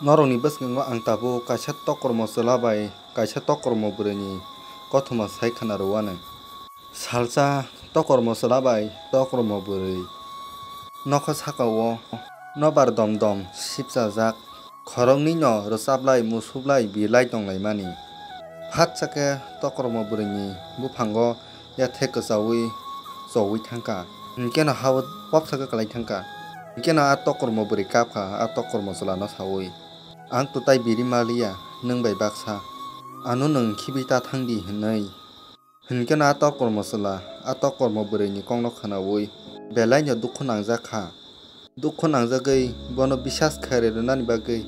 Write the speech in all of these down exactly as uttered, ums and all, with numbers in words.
Norokni bwskango ang tabuk kaisa tokormo chwla bai kaisa tokormo bwrwini kothoma sai khna rwuanw. Salsa tokormo chwla bai tokormo bwrwi nokha saka-o nobar dom dom sipchajak, khoroknwino rwchaplai musuplai birlai tonglaimani. Phatsa khe tokormo bwrwini buphango yathek kwchaui choui thangkha. Hinkeno ha-o popsa khe kwlai thangkha. Hinkeno a tokormo bwrwi kapkha a tokormo chwlano saui, "Ang twtai biri maliya nwng bai baksa, ano nwng khibi ta thangdi," hwnwi. Hinkeno a tokormo chwla a tokormo bwrwini kokno khwnaui belaino dukhu nangjak kha. Dukhu nangjagwi bono bisas khairwi rwnani bagwi,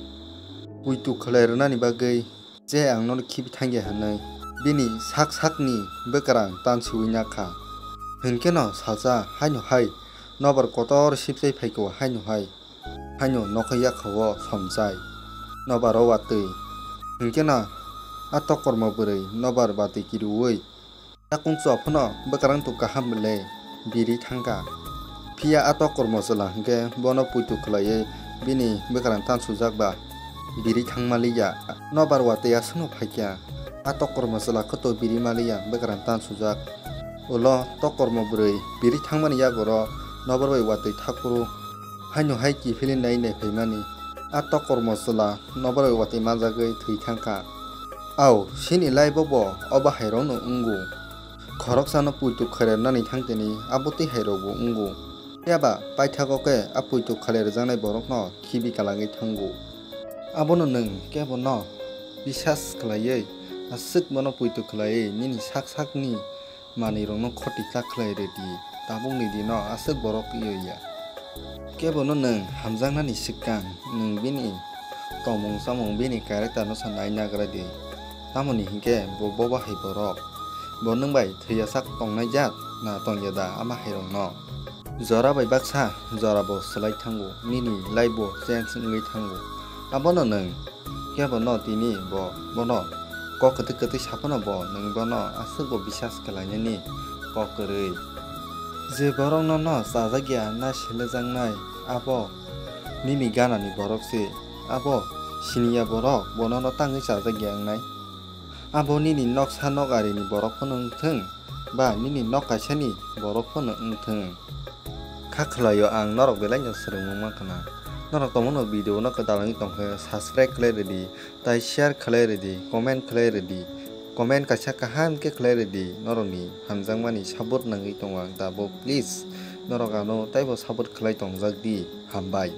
puitu khlai rwnani bagwi, je ang nono khibi thangya hwnwi bini sak sakni bwkrang tansiui nakha. Hinkeno salsa haino hai nobar kotor sipchai phaikho haino hai, haino nokha yakhao somchai nobaro watwi. Hinkeno a tokormo bwrwi nobar watwi kiriui, Yakung chua phano bwkrang tu kaham le biri thangkha. Phiya a tokormo chwla hwnkhe bono puitu khlaiwi bini bwkrang tansujak ba biri thangmaliya. Nobar watwi aswkno phaikha. A tokormo chwla khe to biri maliya bwkrang tansujak. Ulo tokormo bwrwi biri thangmani yagoro nobar bai watwi thakphuru haino hai kiphilwi nai nai phaimani. A tokormo chwla nobar bai watwi manjagwi thwi thangkha. Au, chini life-o bo obo hairokno wngo. Khoroksano puitu khairarnani thangtini abo twi hairokbo wngo. Phiya ba paithago khe a puitu khairarjaknai borokno khibi kalagwi thango. Abono nwng kebono bisas khlaiwi, aswk bono puitu khlaiwi nini sak sakni manwirokno khoti ta khlai rwdi, tabukni dino aswk borok wngya. Kebono nwng hamjaknani swkang nwng bini tongmung chamung bini character no sa nai nagra di, tamoni hinkhe bo bobo hai borok, bo nwng bai thwiya sak tongnai jat na tongya da ama hairokno? Jora bai baksa jora bo swlai thango, nini life bo change wngwi thango, abono nwng Kebono tini bo bono kok kwtwi kwtwi saphano bo nwng bono aswk bo bisas khlainani kok kwrwi. Je borok nono chajakya na selejaknai abo nini ganani borok se, abo siniya borok bo nono tangwi chajakya wngnai. Abo nini noksa nok arini borok phano wngthwng ba nini nok kaisani borok phano wngthwng. Kha khwlaio ang norok belai no swrwngmung mankha na. Norok tongmano video no kwtal wngwi tongkhe subscribe khlai rwdi, tai share khlai rwdi, comment khlai rwdi. Comment kaisa kaham khe khlai rwdi, norokni hamjakmani support nangwi tongo ang tabuk, please norok ano taibo support khlai tongjak di, hambai.